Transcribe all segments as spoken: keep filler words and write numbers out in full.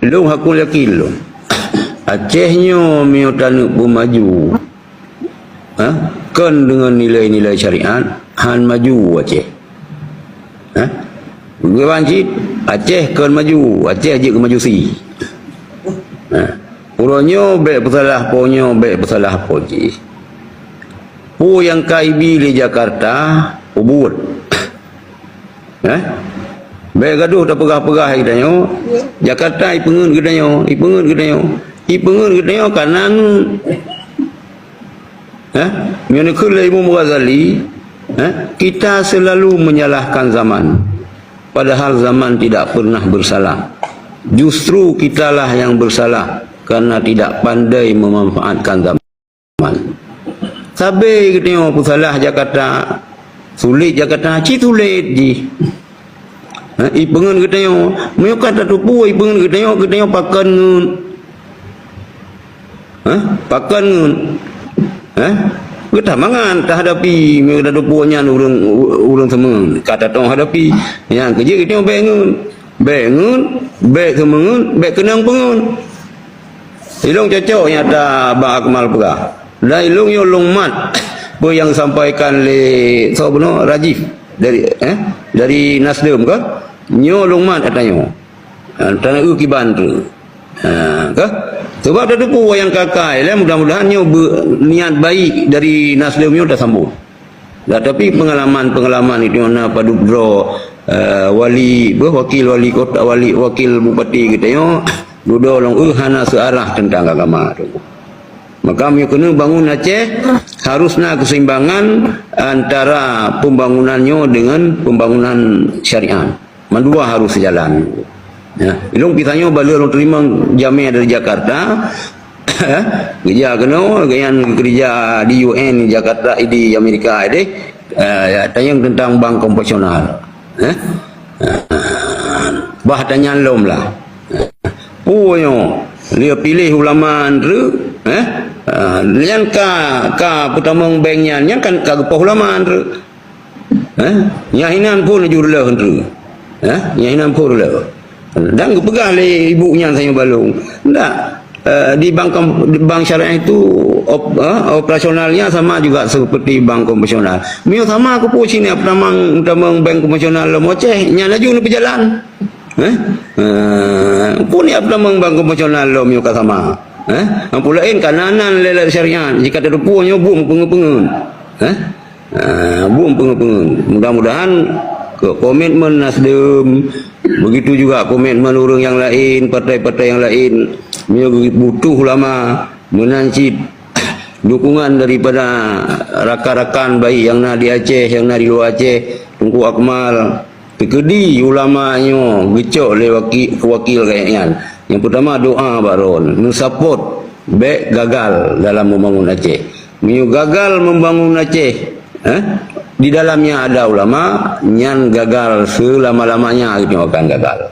Lôn hakun yakin lôn. Aceh nyoe meunyoe taneuk beumaju, ha? Kon deungon nilai-nilai syariat, han maju Aceh. Ha? Bukan cit, Aceh kon maju, Aceh jeuet keu majusi. Ha? Uroe nyoe bèk peusalah po nyoe, bèk peusalah po jih. Peue nyang ka ibi lé Jakarta, peubuet. Eh? Bèk gadoh tapeugah-peugah geutanyoe, Jakarta ipeungeut geutanyoe, ipeungeut geutanyoe. Ipeungeut geutanyoe kareuna ngeut. Eh? Meunyoe neukheun lé Imam Ghazali, eh, kita selalu menyalahkan zaman, padahal zaman tidak pernah bersalah. Justru kitalah yang bersalah karena tidak pandai memanfaatkan zaman. Sabe geutanyoe peusalah Jakarta, sulet Jakarta, ci sulet jih. Ha, ipeungeut geutanyoe, meunyoe ka tateupeue ipeungeut geutanyoe, geutanyoe pakon ngeut. Ha? Pakon ngeut. Ha? Geutanyoe mangat tahadapi meunyoe tateupeue nyan ureueng, ureueng seumeu'en. Ka tatong hadapi. Nyang keujeuet geutanyoe bèk ngeut. Bèk ngeut, bèk seumeungeut, bèk keunong peungeut. Ilong cocok nyata Bang Akmal peugah. Dan ilong nyoe lôn mat peue nyang sampaikan lé soe bunoe Rajif dari, eh, dari Nasdem kah? Nyoe lôn mat ata nyoe. Ha, tana eu kiban tu. Ha, kah? Sebab tateupeue nyang kakai lé, mudah-mudahan nyoe be-, niat baik dari Nasdem nyoe tasambot. Dah, tapi pengalaman-pengalaman itu na padub droe, eh, wali, beuh, wakil wali kota, wali, wakil bupati geutanyoe, dudoe lôn, eh, hana seuarah tentang agama tu. Maka meunyoe keuneuk bangun Aceh, harus na keseimbangan antara pembangunan nyoe dengan pembangunan syariat. Mandua harus sejalan. Ya, ilong pih tanyoe bala lôn teurimong jamé dari Jakarta. Geujak keunoe, gobnyan geukeureuja di U N Jakarta, di Amerika deh. Eh, ya, tanyong tentang bank konvensional. Eh? Bah tanyong lom lah. Peue nyoe, lé piléh ulama nteuk, eh? Ah, nyan ka, ka peutamong bank nyan, nyan kan ka geupoh ulama nteuk. Eh? Nyang hinan phon ju reuloh nteuk. Eh? Nyang hinan phon reuloh. Dan geupeugah lé ibu nyan tanyoe balong. Ndak. Eh, di bank kom-, di bank syariah itu op-, eh, operasionalnya sama juga seperti bank konvensional. Meunyoe sama keupeue cit nyan peutamong, peutamong bank konvensional lom Aceh, nyan laju neupeujalan. Eh? Eh, peue nyan peutamong bank konvensional lom nyoe ka sama. Eh? Ampu laén ka na nan lé-lé syariat, jika tateupeue nyoe buet meupeungeut-peungeut. Eh? Ah, buet peungeut-peungeut. Mudah-mudahan ke komitmen Nasdem, begitu juga komitmen ureueng nyang laén, partai-partai nyang laén, meunyoe butuh ulama, meunan cit dukungan daripada rakan-rakan baik nyang na di Aceh, nyang na di luwa Aceh, Teungku Akmal, teukeudi ulama nyoe geucok lé waki-, wakil rakyat nyan. Nyang peutama doa bak droen, meusapot bèk gagal dalam membangun Aceh. Meunyoe gagal membangun Aceh, eh, di dalamnya ada ulama, nyan gagal selama-lamanya, itu akan gagal.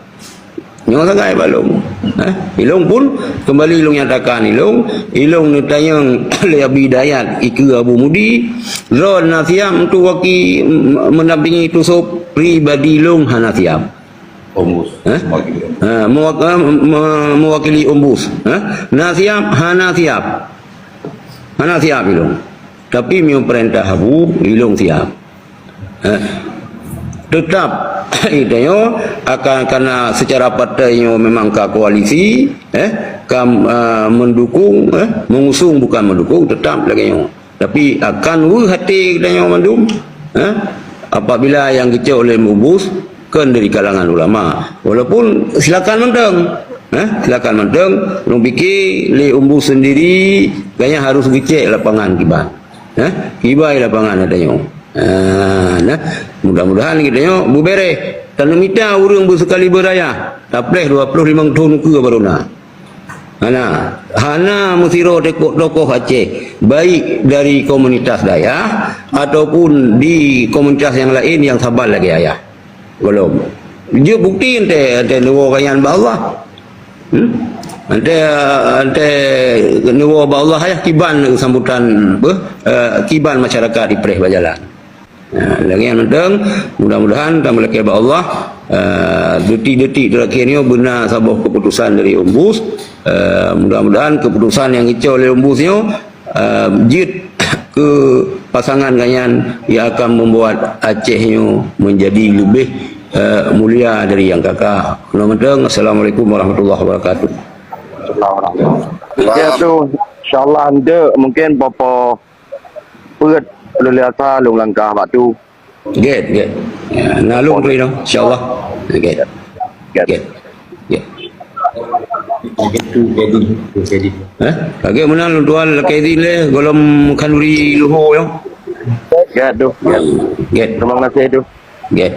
Nyoe sagai bak lôn. Eh, ilong pun kembali ilong nyatakan ilong, ilong neutanyong lé Abi Dayat ikeue Abu Mudi, droen na siap untuk waki-, mendampingi Tusop, pribadi ilong hana siap. Ombus. Eh? Mewakili Ombus. Ha, mewak-, eh, me-, mewakili Ombus. Eh? Na siap, hana siap. Hana siap ilong. Tapi meunyoe peurintah Abu, ilong siap. Eh? Tetap, itu nyoe akan, karena secara partai nyoe memang ka koalisi, eh, ka, eh, mendukung, eh, mengusung bukan mendukung, tetap lagèe nyoe. Tapi akan weueh até geutanyoe mandum, eh, apabila nyang geucok lé Ombus kon dari kalangan ulama. Walaupun silakan mantong, eh, silakan mantong, lôn pike lé Ombus sendiri, gaya harus geucek lapangan kiban. Eh, kiban lapangan geutanyoe. Ah, nah, mudah-mudahan geutanyoe beubereh. Taneuk mita ureueng beusekali beuraya, tapleh dua puluh lima thon ukeue baru na. Hana, hana meusidroe tokoh, tokoh Aceh, baik dari komunitas dayah ataupun di komunitas nyang laén nyang saban lagèe ayah. Gohlom. Jeuet bukti ente, ente neuwoe keu nyan bak Allah. Hmm? Ente, ente neuwoe bak Allah ayah kiban sambutan, beuh, eh, kiban masyarakat ipreh bak jalan. Ha, lagèe nyan mantong, mudah-mudahan tameulakèe bak Allah, eh, detik-detik teurakhir nyoe beuna saboh keputusan dari Ombus. Eh, mudah-mudahan keputusan nyang geucok lé Ombus nyoe, eh, jeuet keu pasangan gobnyan yang akan membuat Aceh nyoe menjadi lebih, eh, mulia dari nyang ka-ka. Meunan mantong, assalamualaikum warahmatullahi wabarakatuh. Oke, tu, insya Allah, ande mungkin Bapak Peuet lôn lé asa lôn langkah bak tu. Gèt, gèt. Ya, na lôn keu inong, insya Allah. Gèt. Gèt. Gèt. Gèt. Gèt. Hah? Lagèe meunan lôn tuan lakèe izin lé gohlom khanduri luhô nyoe. Gèt tu. Gèt. Gèt. Terima kasih tu. Gèt.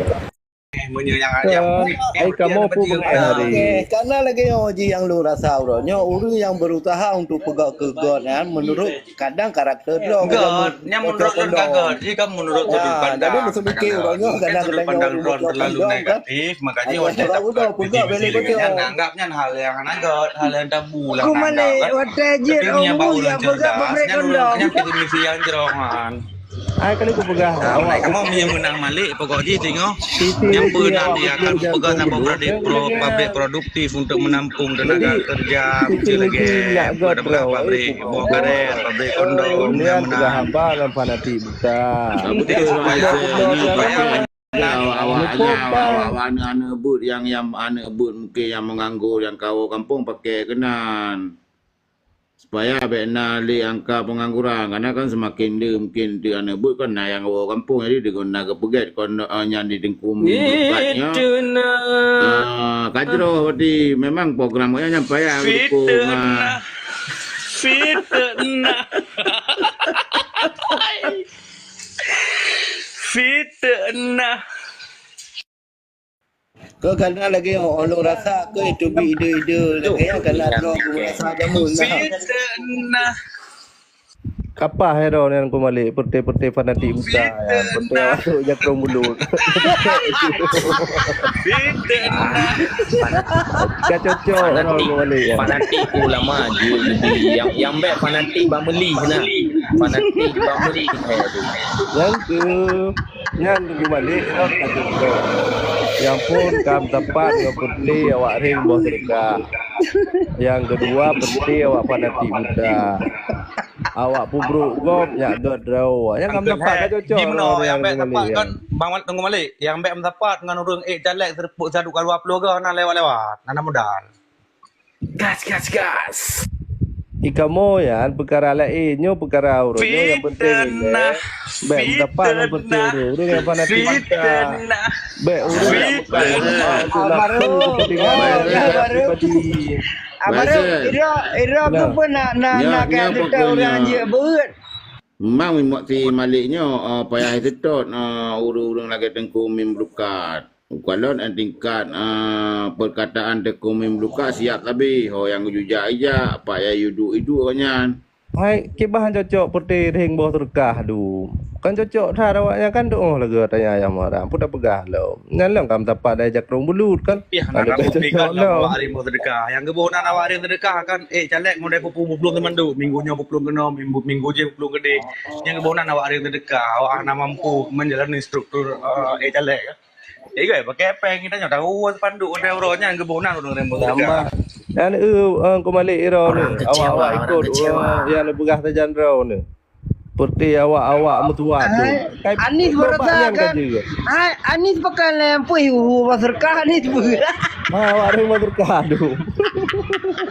Eh, meunyoe nyang, nyang, eh, ai kamoe peue beungai hari? Karena lagèe nyoe ji nyang lôn rasa uroe nyoe, ureueng nyang berusaha untuk peugah keu gèt nyan menurut kadang karakter droe. Gèt, nyan menurut lôn ka gèt. Ji kan menurut sudut pandang. Jadi meuseumiké uroe nyoe kadang-kadang sudut pandang droe terlalu negatif, makanya orang tak peugah bela betul. Nyan anggap nyan hal nyang hana gèt, hal nyang tabu lah. Ku Malek, watèe jeuet ureueng nyang peugah pabrik kondom. Nyan pesimis nyang jroh, man. Ai kali kupeugah, awak kamoe meunyoe meunang Malek, pokok jih singoh nyang peue nanti akan peugah saboh pabrik pro-, pabrik produktif untuk menampung tenaga kerja, beutôi lagèe peugah pabrik boh karet, pabrik kondom, nyang meunang. Haba ngon fanatik buta. Beutôi, supaya awak-awak aneuk-aneuk beuet nyang, nyang aneuk beuet mungken nyang meunganggur nyang kawoe gampông pakèk keunan. Supaya bèk na lé angka pengangguran, karena kan semakin le mungkin di aneuk beuet kan na nyang woe gampông, jadi deungon na geupeugèt kon, eh, nyan di Teungku Mim Beureukat nyoe. Ah, ka jroh berarti memang program awaknyan payah geudukong, ah. Fitnah. Fitnah. Keu kana lagèe nyoe, lôn rasa keu itu bi ide-ide lagèe nyan kana droe geumeurasa jameun lah. Kapah ya droe nyan ku Malek, peureute-peureute fanatik buta nyan, peureute masuk jakrong bulut. Ka cocok droe ku Malek nyan. Fanatik ulama jeuet, nyang, nyang bèk fanatik bak meuli nah. Fanatik bak meuli. Nyang keu Nyan Teungku Malek rhot ka cok-cok. Nyang phôn ka meusapat ngon peureute awak rheng boh seudeukah. Nyang keudua peureute awak fanatik buta. Awak peubrôk gob nyak gèt droe. Nyang ka meusapat ka cok-cok. Jimeunoe nyang bèk sapat ngon Bang Teungku Malek, nyang bèk meusapat ngon ureueng ék caleg seureumpok siat dua ploh goe na lewat-lewat, na, na modal. Gas, gas, gas. Ikamoe nyan peukara laén, nyoe peukara uroe nyoe nyang penting ilèe. Bèk meusapat ngon peureute ureueng, ureueng nyang fanatik mata. Bèk ureueng nyang meukat mata untuk nafsu kepentingan pribadi. Abang Rom, Iro, Iro keupeue na, na, na kaya tutang ureueng jeuet beuet. Memang si Malek nyoe, eh, payah seutôt, eh, ureueng-ureueng lagèe Teungku Mim Beureukat. Ukalon, eh, tingkat, eh, perkataan Teungku Mim Beureukat siap sabe, ho nyang geujak ijak, pat nyang iduek-iduek awaknyan. Hai, kiban cocok peureute rheng boh seudeukah dum. Kan cocok that awaknyan kan tu'oh lagèe tanya ayah Muharram. Peue tapeugah lom. Nyan lom ka meusapat dai jakrong bulut kan. Piah na kamoe pikat lom awak rheng boh seudeukah. Nyang geuboh nan awak rheng seudeukah kan, eh, caleg ngon dai peupu bublueng teumandum. Minggu nyoe bublueng keunoe, minggu, minggu jih bublueng keudeh. Nyang geuboh nan awak rheng seudeukah. Awak hana mampu menjalani struktur, eh, eh, caleg kan. Igai pakai pèng kita nyoe tahu spanduk udah uroe nyan geuboh nan ureueng rheng boh seudeukah. Dan, eh, eh, kembali iro ni. Awak-awak ikut, eh, yang dipeugah sajan droe ni. Peureute awak-awak meutuah tu. Hai, Anis baru datang kan? Hai, Anis pakai lempui hu, hu, masyarakat Anis pun. Ha, awak rheng masyarakat tu.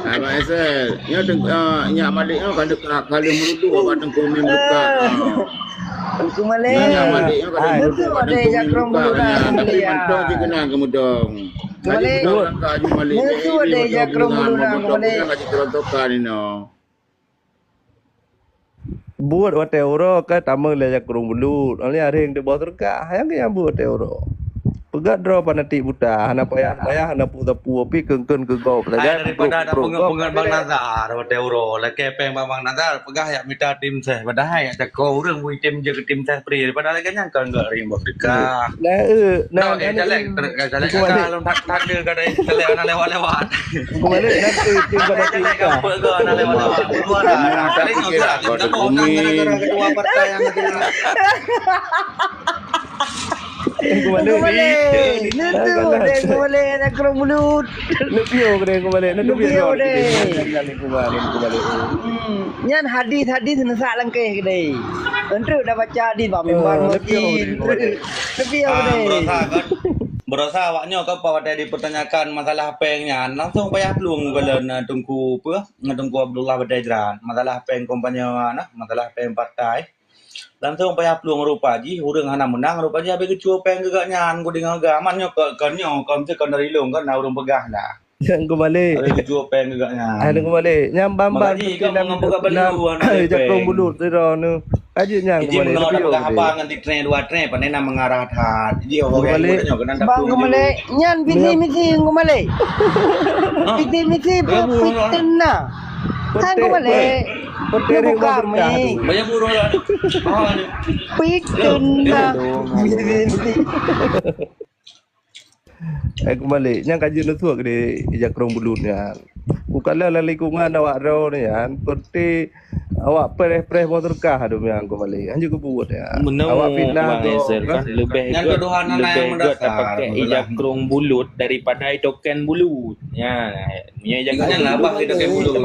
Abang Esel, nyoe teng-, eh, nyak Malik nyoe ka deuk ka, ka lheueh meurudu awak Teungku Mim Beureukat. Teungku Malik. Nyak Malik nyoe ka lheueh meurudu awak Teungku Mim Beureukat nyan. Tapi mantong cit keunan keumudong. Teungku Malik. Malik. Nyoe tu ada jakrong bulu nang, Teungku Malik. Ka cit kerontokan inoe. Buet watèe uroe ka tamong lé jakrong bulut. Oleh arheng di boh seudeukah. Nyang keu nyang buet watèe uroe. Peugah droe fanatik buta. Hana payah-payah, hana peue-peue, pi keun-keun keu gob. Hai, daripada ada peungeut-peungeut Bang Nazar watèe uroe. Lakèe pèng bak Bang Nazar, peugah jak mita tim ses. Padahai jak cako ureueng bui tim jeuet keu tim ses pri. Daripada lagèe nyan kon geuh arheng boh seudeukah. Nah, eh, nah, eh, caleg, caleg, caleg, lôn that, that, that, that, caleg hana lewat-lewat. Kembali nanti tim pada kita. Kembali nanti tim pada kita. Kembali nanti tim pada kita. Teungku Malik. Teungku Malik. Nyan tu, Teungku Malik, anak krueng bulut. Neuk piôh keudeh Teungku Malik, neuk piôh deh. Neuk piôh deh. Nyan Teungku Malik, Teungku Malik. Hmm, nyan hadis-hadis neusak langkeh keudeh. Enteuk dah baca hadis bak mimbar masjid. Neuk piôh deh Teungku Malik. Neuk piôh deh. Beurasa kan? Beurasa awak nyoe kan, watèe dipertanyakan masalah péng nyan, langsung payah plueng keu lôn, Teungku peue, Teungku Abdullah Batèe Jrat. Masalah péng kampanye, nah, masalah péng partai. Langsung payah plueng rupa jih, ureueng hana meunang, rupa jih habéh geucue péng keu gobnyan, kudeungö gam. Man nyoe kon, kon nyoe, kon meusti kon dari lôn, kon na ureueng peugah dah. Teungku Malik. Habéh geucue péng keu gobnyan. Ah, Teungku Malik. Nyan ban-ban maka jih peuti kon ngon peugah belu, Teungku Malik. Bulut sidroe nyoe. Ajeuk nyan Teungku Malik. Jih meunoe dah peugah haba ngon di tren dua tren, pandai na mengarah that. Jih orang Teungku Malik. Nyoe keunan dah plueng. Teungku Malik. Nyan visi misi Teungku Malik. Visi misi peuteuna. Teungku Malik. Peuteh rimba berkah tu. Banyak burung lah. Peuteunak. Eh, Teungku Malik, nyan ka jeuet neusuet keudeh ija krueng bulut nyan. Kukalon lam lingkungan awak droe nyan, peuteh awak preh-preh boh seudeukah dum nyan, Teungku Malik. Hanjeuet keubuet nyan. Awak fitnah droe. Nyan tuduhan hana nyang meudasar. Leubeh gèt tapakék ija krueng bulut daripada token bulut. Nyan. Nyan labah kita keu bulut.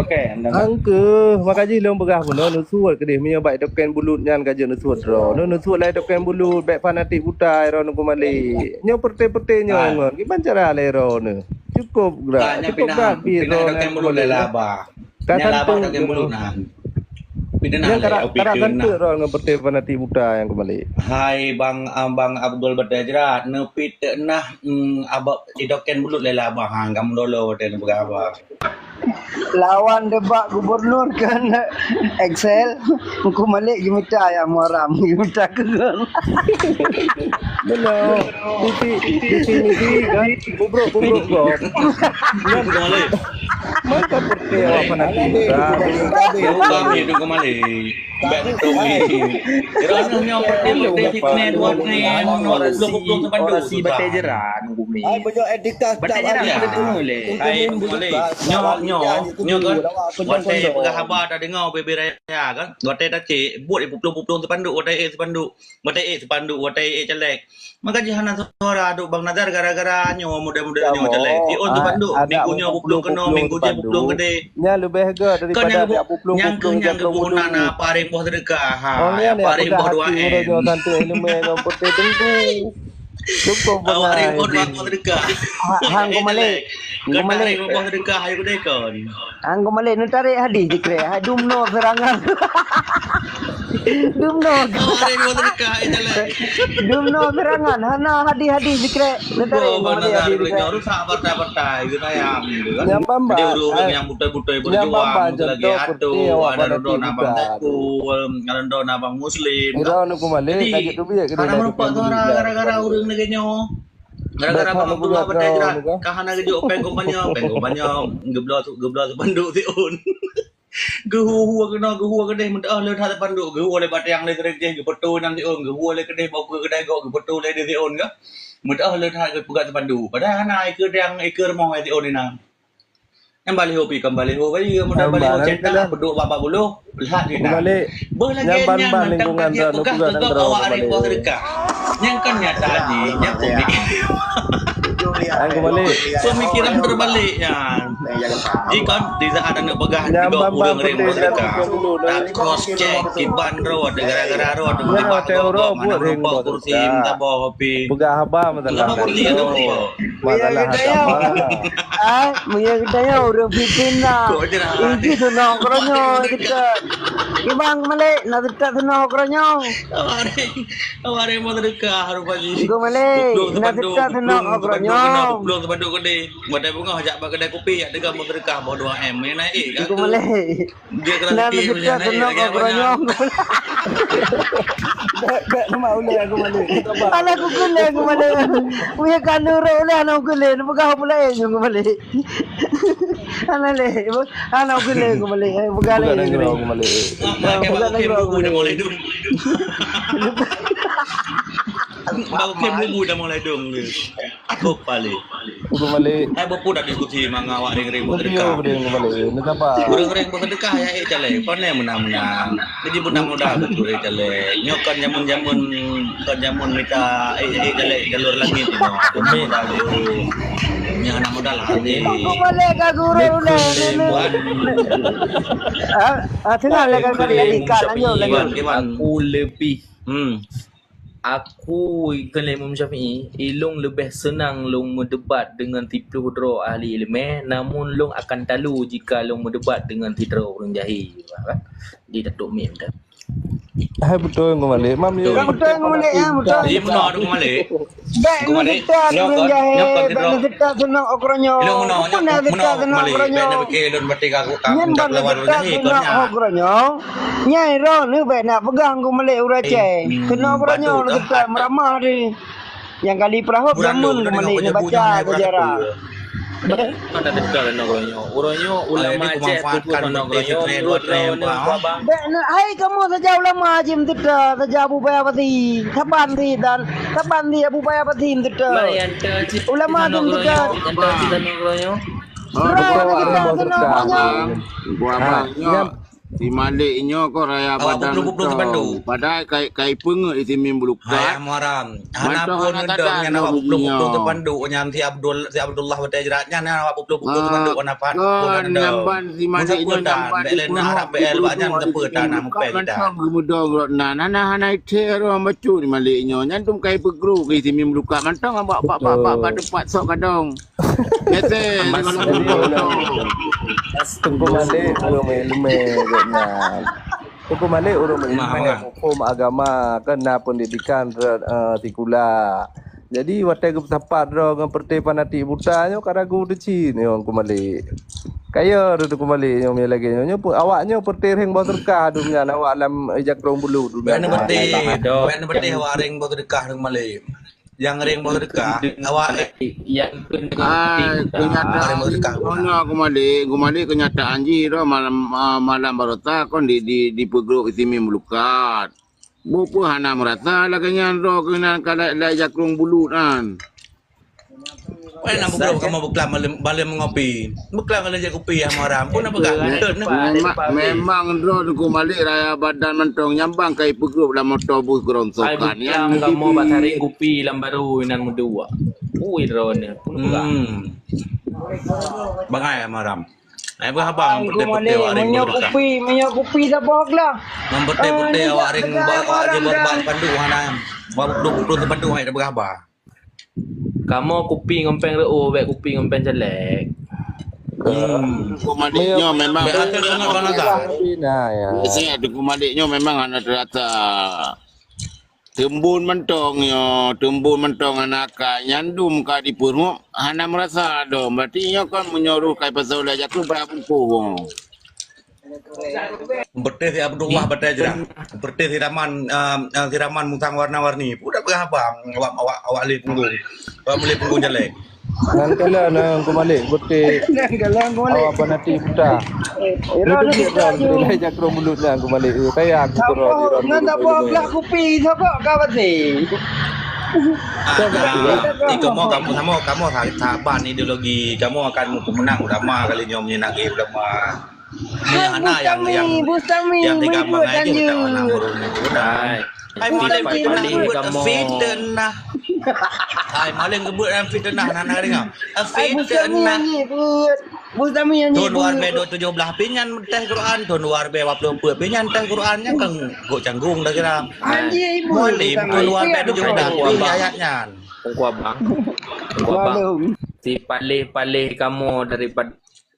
Angkeuh, maka jih lôn peugah bunoe neusuet keudeh meunyoe bak token bulut nyan ka jeuet neusuet droe. Neu-, neusuet lé token bulut, bèk fanatik buta droe Teungku Malik. Nyoe peuteh-peuteh nyoe ngon. Kiban cara lé droe neu. Cukôp grak. Cukôp grak pih droe neu Teungku Malik. Labah. Ka santueng token bulut nyan. Nyan karak, karak santueng droe ngon peuteh fanatik buta nyan Teungku Malik. Hai Bang, Abang Abdul Batèe Jrat, neupit teuk nah, mm, abak di token bulut lé labah, ha, kamoe dolo watèe neupeugah haba. Lawan debat gubernur kan Excel, Teungku Malik geumita ayam haram, geumita keugon. Benar. Titi, titi, titi, kan? Bubruk, bubruk, kok. Teungku Malik. Mantap, seperti awak fanatik. Teungku Malik, Teungku Malik. Bèk beutôi. Droeneuh nyoe peureulèe fitnah dua nèn, dua ploh, dua ploh sipanduk. Orasi Batèe Jrat, Teungku Malik. Ai, beujok etika Batèe Jrat, beutôi lé. Hai, Teungku Malik. Nyoe, nyoe, nyoe kan. Watèe peugah haba tadeungö bubé raya kan. Watèe tacék, buet peuplông-peuplông sipanduk, watèe ék sipanduk. Watèe ék sipanduk, watèe ék caleg. Maka jih hana suara duek Bang Nazar gara-gara nyoe model-model nyoe caleg. Siôn sipanduk, minggu nyoe peuplông keunoe, minggu jih peuplông keudéh. Nyan leubeh gèt daripada nyang geuboh na paréng boh seudeukah. Ha, paréng boh dua M. Awak paréng boh dua boh seudeukah. Hang Teungku Malik. Teungku Malik. Boh seudeukah, ayo keudéh kon. Hang Teungku Malik, neutarek hadih sikrek. Hai dumnoe seurangan. Dumnoe. Dumnoe seurangan. Hana hadih-hadih sikrek. Neutarek Teungku Malik hadih sikrek. Rusak partai-partai, geutayang gitu kan. Nyang bamba. Dia ureueng nyang beutôi-beutôi berjuang lagi atoe, ada roda na bang Teungku, ada roda na bang Muslim. Jadi, hana meureumpok suara gara-gara ureueng lagèe nyoe. Gara-gara Bang Abdullah Batèe Jrat, ka hana geujok péng kampanye, péng kampanye, geubloe, geubloe sipanduk siôn. Geuhu-hu keunoe, geuhu keudéh, meuteumé le that sipanduk, geuhu lé batang lé keudéh, geupeutoe nan siôn, geuhu lé keudéh, bak keudéh gok, geupeutoe lé di siôn ka. Meuteumé le that geupeugah sipanduk. Padahai hana, ikeu dang, ikeu rumoh siôn inan. Nyang baliho pi kon baliho bayi, mudah baliho cetak, peuduek bak peuet ploh, lihat di na. Beuh lagèe nyan, mantong ka jeuet peugah keu gob awak arif boh seudeukah. Nyang kon nyata jih, nyang peumikiran. Peumikiran teubalek nyan. Jikon di saat aneuk peugah di gob ureueng arif boh seudeukah, ta cross check kiban droe, gara-gara droe, di bak gob, mana meureumpok kursi, meusaboh pi. Peugah haba masalah. Peugah haba kursi, aneuk muda. Masalah agama. Ah, meunyoe geutanyoe ureueng fitnah. Inci sunok keureunyong kita. Ibang Malik, na seutôt sunok keureunyong. Awak ni, awak ni mau sedekah rupa ni. Teungku Malik, na seutôt sunok keureunyong. Peuplông sipanduk keudéh. Watèe beungoh jak bak keudè kupi, jak teuka mau sedekah boh dua M. Meunyoe naik kan. Teungku Malik. Dia kena fikir macam mana, lagi apa nya? Bèk, bèk, nama ulèe Teungku Malik. Alah, kukulèe Teungku Malik. Weh, kan nurut ulèe aneuk kukulèe, peugah pula eh Teungku Malik. Alah lé, aneuk kukulèe Teungku Malik. Eh, peugah lé Teungku Malik. Peugah lé Teungku Malik. Bau kèe bubu dah mulai dong. Kok paling. Teungku Malik. Hai, beupeu dak diskusi mangat awak ring-ring beuseudeukah. Beupeu ring-ring beuseudeukah, ya, eh, calek. Pane meunang-meunang. Jadi beunang modal beutôi, eh, calek. Nyoe kon jameun-jameun, kon jameun mita, eh, eh, calek, jalur langit nyoe. Beunang modal beutôi. Nyoe hana modal hati. Teungku Malik ka gurèe ulèe. Ah, ah, teungoh lé ka gurèe. Ikat, lanjut, lanjut. Aku lebih Hmm. Aku, kheun lé Imam Syafi'i, ilong leubeh seunang lôn meudebat deungon siploh droe ahli ileumèe, namun lôn akan talo jika lôn meudebat deungon sidroe ureueng jahé. Kan? Di Datuk Mim tu. Hai, beutôi, Teungku Malik. Mam, beutôi, ya. Beutôi, Teungku Malik, ya, beutôi. Iya, beuna, Teungku Malik. Bèk neuseutôt ureueng jahé, bèk neuseutôt seunang uroe nyoe. Ilong meunoe, meunoe, Teungku Malik. Bèk neupike lôn batèe ka, ka, nyan ban neuseutôt seunang uroe nyoe. Nyai droeneuh bèk na peugah Teungku Malik ureueng Aceh. Keunoe uroe nyoe lagèe meuramah deh. Nyang kali peurahot jameun Teungku Malik neubaca seujarah. Mana teuka keunoe uroe nyoe? Uroe nyoe ulama Aceh peubuet keunoe uroe nyoe, menurut droeneuh, Abang. Bèk na, hai kamoe saja ulama jimeuseutôt, saja Abu Bakar Basi. Saban di dan, saban di Abu Bakar Basi meuseutôt. Ulama jimeuseutôt. Droeneuh meuseutôt keunoe uroe nyoe. Beutôi, Abang. Beutôi, Abang. Nyoe. Si Malik nyoe kok raya badan mantong. Padahai kai, kai peungeuet isi mim bulukat. Hai, Muharam. Hana pun ngeudong nyan awak peuplôh-peuplôh teupanduk nyan si Abdul, si Abdullah Batèe Jrat nyan awak peuplôh-peuplôh teupanduk wana pat. Kon nyamban si Malik nyoe nyamban bèk lé na harap B L bak nyan teupeu tanah mupèe kita. Mantong geumudong rot nan. Hana, hana ithèe roh bacut si Malik nyoe. Nyan dum kai peugroe keu isi mim bulukat mantong bak, bak, bak, bak, bak teumpat sok kadong. Teungku Malik ureueng meuileumèe gobnyan. Teungku Malik ureueng meuileumèe, huköm agama, kan na peundidikan, eh, sikula. Jadi, watèe geupeusapat droe ngon peureuté fanatik buta nyoe ka ragu teucit nyoe Teungku Malik. Kaya Teungku Malik nyoe lagèe nyoe. Nyoe pe-, awak nyoe peureuté rheng boh seudeukah dum nyan, awak lam, eh, jakrong bulut dum nyan. Bèk neupeureuté, bèk neupeureuté awak rheng boh seudeukah Teungku Malik. Nyang rheng boh seudeukah, awak, eh. Nyang keuneuk, ah, kenyataan jih, Teungku Malik, Teungku Malik, kenyataan jih droe malam, ah, malam baroesa kon di, di, dipeugroe isi mim bulukat. Bukon hana meurasa lagèe nyan droe keunan ka lai, lai jakrong bulut nyan. Wah, na bukon kamoe beuklam balèe, balèe meungopi. Beuklam lé jak kupi ya Muharam. Pun na peugah. Memang, memang droe Teungku Malik raya badan mantong nyambang kai peugroe lam moto bus gerongsokan. Ai, beuklam kamoe bak tarék kupi lam barô inan meudua. Ui, droeneuh pun peugah. Hmm. Bangai Muharam. Ai, beuhaba ngon peureute-peureute awak rheng boh seudeukah. Meunyoe kupi, meunyoe kupi saboh glah. Ngon peureute-peureute awak rheng boh, awak rheng boh bak teupanduk hana. Bak peureute-peureute teupanduk hai beuhaba. Kamoe kupi ngon péng reuôh, bèk kupi ngon péng calék. Hmm. Teungku Malik nyoe memang. Bèk akhé sangat bang Azhar. Nah, ya. Biasanya Teungku Malik nyoe memang hana teurasa. Teumbon mantong nyoe, teumbon mantong hana ka, nyan dum ka dipeurunoe, hana meurasa dong. Berarti nyoe kan meunyoe roh kai pasal ulèe jaku brat bungkôh. Beuteh si Abdullah Batèe Jrat. Beuteh si Raman, eh, eh, si Raman musang warna-warni. Udah peugah haba awak, awak, awak lé punggong. Awak mulai punggong jalek. Nyan kala na Teungku Malik beuteh. Nyan kala Teungku Malik. Awak fanatik buta. Eh, ira ni kita dah jakrong mulut na Teungku Malik. Eh, saya aku terus. Ngan tak buat belah kupi sokok ka pasti. Ah, ah, itu mau kamu sama kamu sa-, saban ideologi kamu akan pemenang ulama kali nyoe menyenangi ulama. Hana nyang, Bustami, nyang, Bustami, nyang tiga meunurut pangai je Tanjung. Hai, hai, maleng Bustami, geubeuet fitnah. Hai, maleng geubeuet fitnah, hana deungoe. Hai, Bustami fitnah. Yang nyebut. Bustami yang nyebut. Thôn dua ribèe dua tujoh blah pih nyan teuh Quran, thôn dua ribèe dua puluh empat pih nyan teuh Quran, nyan kan gok canggung dah kira. Anjing ibu. Maleng, thôn dua ribèe tujoh blah pih ayat nyan. Ungku abang. Ungku abang. Maleng. Si paleh-paleh kamoe daripada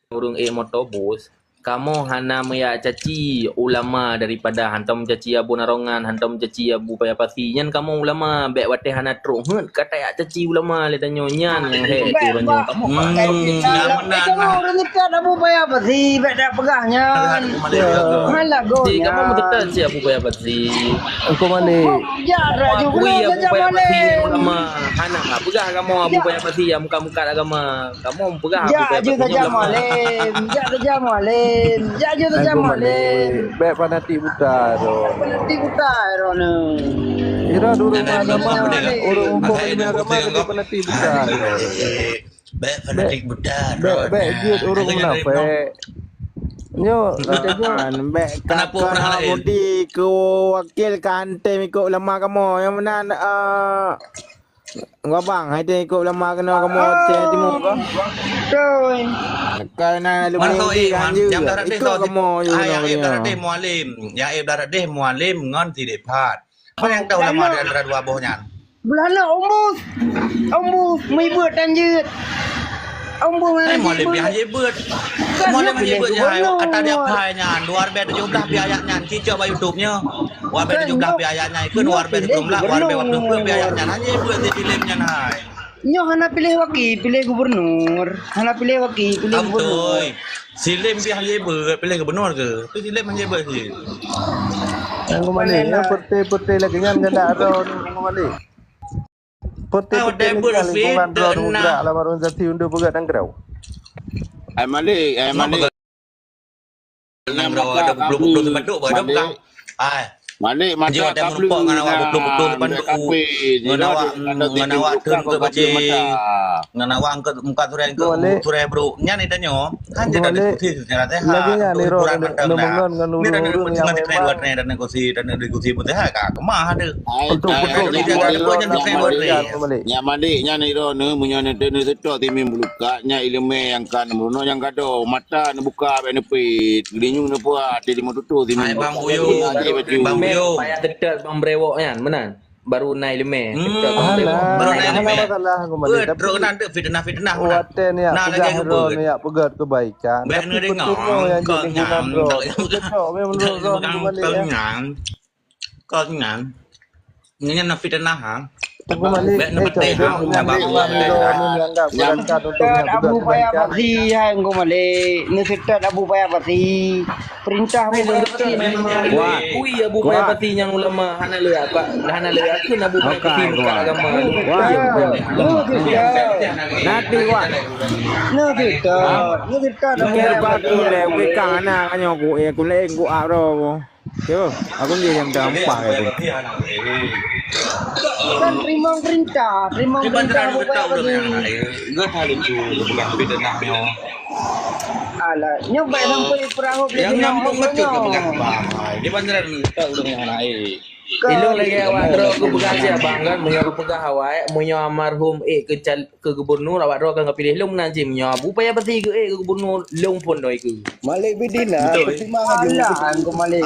ureueng ék motobus, kamoe hana meuyak caci ulama daripada hantom caci Abu Narongan, hantom caci Abu Paya Pasi. Nyan kamoe ulama, bèk watèe hana trok heuet ka tayak caci ulama lé tanyoe. Nyan nyang hék uroe nyoe. Kamoe ureueng dekat Abu Paya Pasi, bèk dak peugah nyan. Malah go. Si kamoe meuteutap si Abu Paya Pasi. Ungku Malik. Akui Abu Paya Pasi ulama. Hana peugah kamoe Abu Paya Pasi nyang mukat-mukat agama. Kamoe peugah Abu Paya Pasi nyoe ulama. Jak saja Mualem, jak saja Mualem, jak saja Mualem. Bèk fanatik buta tu. Fanatik buta droeneuh. Kira dulu agama, ureueng muphom ilmu agama jadi fanatik buta. Bèk fanatik buta, bèk, bèk jeuet ureueng munafék. Nyoe, kata nyoe, bèk kakak Mudi keu wakil kantém ikôt ulama kamoe nyang meunan, eh, Abang, hai teuh ikôt ulama keunoe kamoe Aceh Timu ko. Beutôi. Keu na leumo Mudi kan jeuet. Ikôt kamoe jeuet keunoe. Mualim. Ya, eh, Mualim ngon Sidek Phat. Apa nyang tahu ulama di antara dua boh nyan? Beulana umbus. Umbus, meuibeut dan jeuet. Umbus mana jeuet? Hai, Mualim dia jeuet. Mualim jeuet jahai. Ata dia pai nyan, dua ribu tujuh belas pi ayat nyan. Cicok bak YouTube nyoe. Dua ribu tujuh belas pi ayat nyan. Ikut dua ribu tujuh belas, dua ribu dua puluh pi ayat nyan. Hanya jeuet di film nyan hai. Nyoe hana piléh waki, piléh gubernur. Hana piléh waki, piléh gubernur. Silem pih han jeuet, piléh gubernur ke? Tapi silem han jeuet sih. Nyang keumalé, ya, peuté-peuté lagèe nyan keunak droe nyang keumalé. Peuté-peuté lagèe nyan lingkungan droe gerak lam organisasi untuk peugah nanggroe. Ai Malik, ai Malik. Nang bro, ada pukul-pukul sebanduk, bro, ada pegang. Ai. Malik, mata kablu. Nang pukul-pukul sebanduk. Ngon awak, ngon awak teun ke bajèe. Ngon awak angkat muka surai, angkat surai, bro. Nyan ita nyoe, kan jadi diskusi secara sehat. Lagi nyan, ukuran pandang dah. Ni dah ada diskusi, dah ada diskusi pun sehat, kak. Kemah ada. Betul, betul. Nyan Malik, nyan iro ni, meunyoe neuseutôt timim buluka, nyan ileumèe nyang ka neumeurunok nyang gadoh. Mata neubuka, bèk neupit. Geulinyueng neubuat, di limong tutoh timim buluka. Bang Uyo, Bang Uyo. Payah teutôt Bang Brewok nyan, meunan. Baru na ileumèe. Teutôt Bang Brewok. Baru na ileumèe. Beutôi, nanti fitnah-fitnah meunan. Watèe neuyak peugah droe, neuyak peugah keubaikan. Bèk neudeungö. Tapi peututoh nyang jeuet lingkungan droe. Beutôi, memang droe, droe keumalé, ya. Kon nyan. Nyan na fitnah, ha? Teungku Malik, bèk na eh, peutéh, cok, ha? Teungku Malik, nyan droe ni nyanggap beurangkat untuk nyan Abu Paya Pasi, hai Teungku Malik. Neuseutôt Abu Paya Pasi. Perintah Abu Paya Pasi. Wah. Kui Abu Paya Pasi nyang ulama hana lé apa? Hana lé aku Abu Paya Pasi buka agama. Wah. Nanti, wah. Neuseutôt. Neuseutôt Abu Paya Pasi. Bukan batu lé, bukan anak nyoe ku, eh, ku lé ku aro. Yo, aku ni yang dah empat ya tu. Kan teurimong perintah, teurimong perintah Abu Paya Pasi. Enggak tahu lucu, bukan fitnah nyoe. Alah, nyoe baik sampai perahu beli. Yang nyoe, nyampung nyoe. Di bantaran kita udah yang naik. Ilong lagi awak droe aku peugah siap bang kan, meunyoe aku peugah awak, meunyoe almarhum eh ke cal-, ke gubernur awak droe akan piléh long nan cim. Meunyoe Abu Paya Pasi ke eh ke gubernur long pun doi ke. Malik Bidina, betul. Terima kasih. Alah, aku Malik.